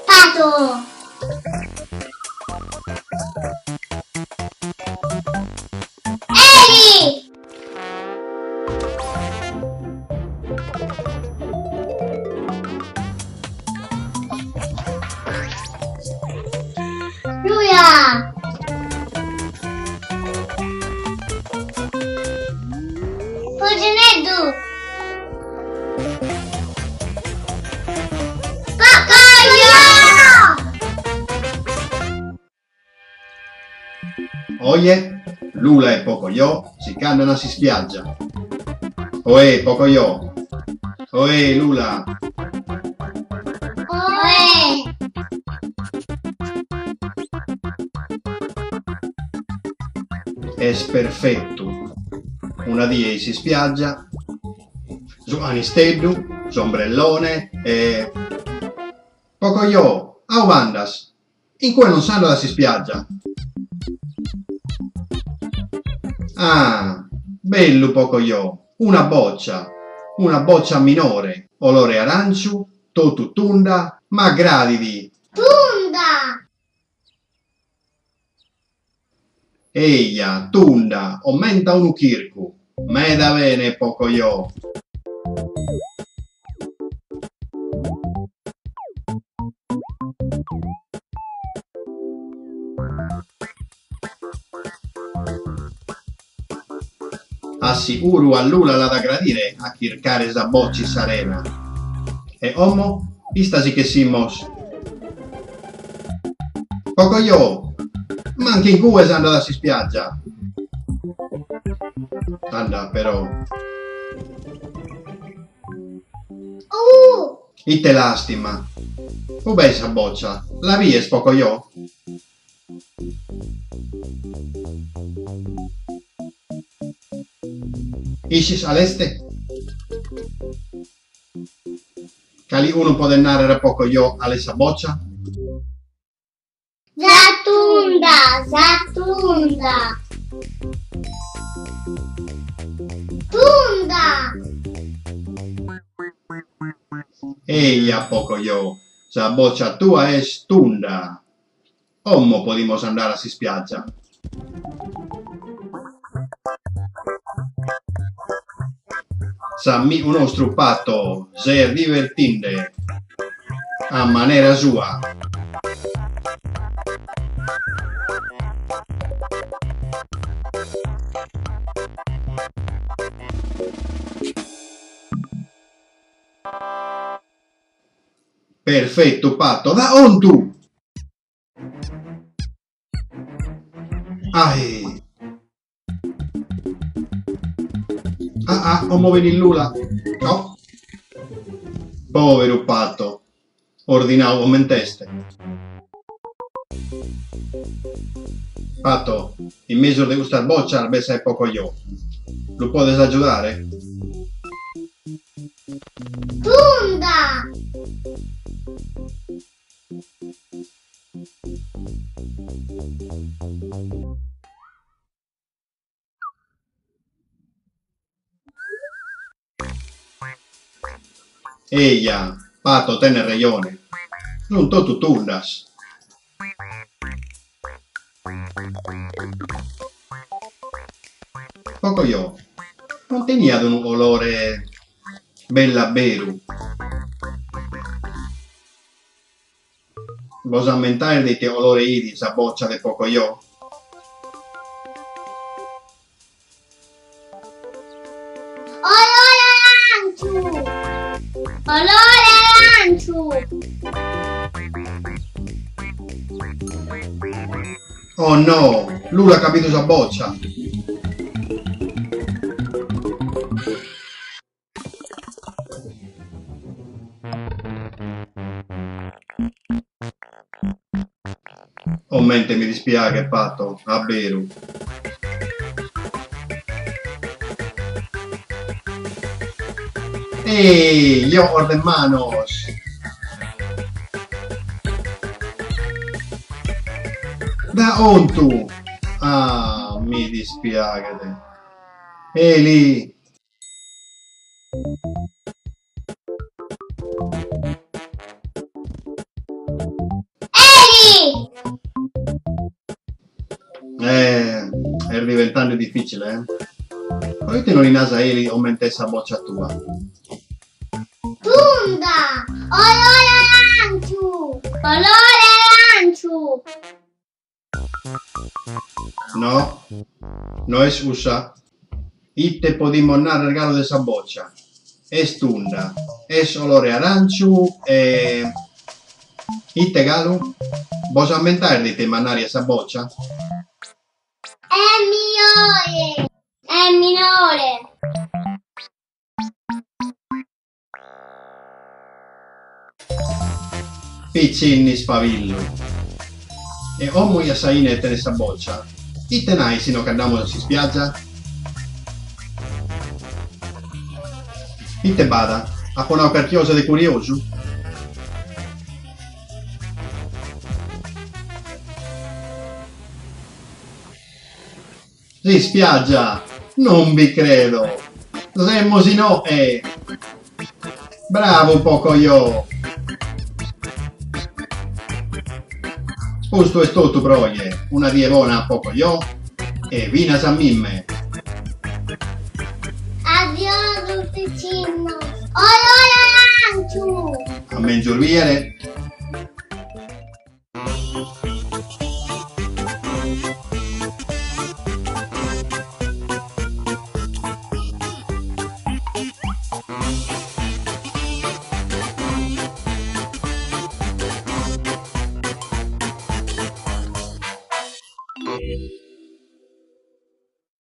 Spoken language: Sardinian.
Pato! Eli! Lula! Puggineddu! Papaia! Oje, Lula e Pocoyo si ch'andan a s'ispiàgia. Oe, Pocoyo! Oe, Lula! Oe! Est perfetu. Una die in s'ispiàgia, su canisteddu, s'ombrellone e. Pocoyo, a ube andas? In cue non s'andat a s'ispiàgia. Ah, bellu Pocoyo, una bòcia, una bòcia minore, olore arànciu, totu tunda, m'agradit! Tunda! Eja, tunda, comente a unu chircu. Meda bene Pocoyo! A siguru a Lula l'at a agradire a chircare sa boccia in s'arena. E como ista si ch'essimos. Pocoyo! Mancu in cue s'andat a s'ispiàgia! Anda, però. Uh! Ite làstima! Ube est sa boccia? La bies, Pocoyo? Ischis cale est? Calicunu podet nàrrere a Pocoyo cale est sa boccia? Sa tunda, sa tunda. Tunda! Eja, Pocoyo, sa boccia tua est tunda. Como podimus andare a s'ispiàgia. S'amigu nostru Pato s'est divertende a manera sua. Perfetu Pato, da 'ontu! Ahi! Ah ah, como benit Lula! No! Pòveru Pato, ordinadu comente est. Pato, in mesu de custas bòcias b'est sa 'e Pocoyo. Lu podes agiudare? Tunda! Eja, Pato tenet rejone. Sunt totu tundas. Pocoyo non teniat unu colore bellu a beru. Bos ammentais de ite colore 'it sa boccia de Pocoyo? Olore aranciu! Olore aranciu! Oh no! Lula at bidu sa boccia! Comente mi dispiaghet, Pato, a beru. Ehi, giogos de manos! Da 'ontu! Ah, mi dispiaghet. Eli! Eli! Eh, est diventande difficile, eh? Pro ite no li nas a Eli comente est sa boccia tua? Tunda! Colore aranciu! Colore aranciu! No, no est cussa. Ite podimus narrer galu de sa boccia? Est tunda, est colore aranciu e. Ite galu? Bos ammentades de ite mannària est sa boccia? Est minore! Est minore! Pitzinnu ispabillu. E como chi a sa 'ine tenes sa boccia, ite nais si no ch'andamus a s'ispiàgia? Ite b'at? Apo nau carchi cosa de curiosu? S'ispiàgia! Non bi credo! Semus inoghe! Bravu Pocoyo! Custu est totu pro oje, una die bona a Pocoyo e finas a mimme! Adiosu pitzinnos! Colore aranciu! A mengius biere!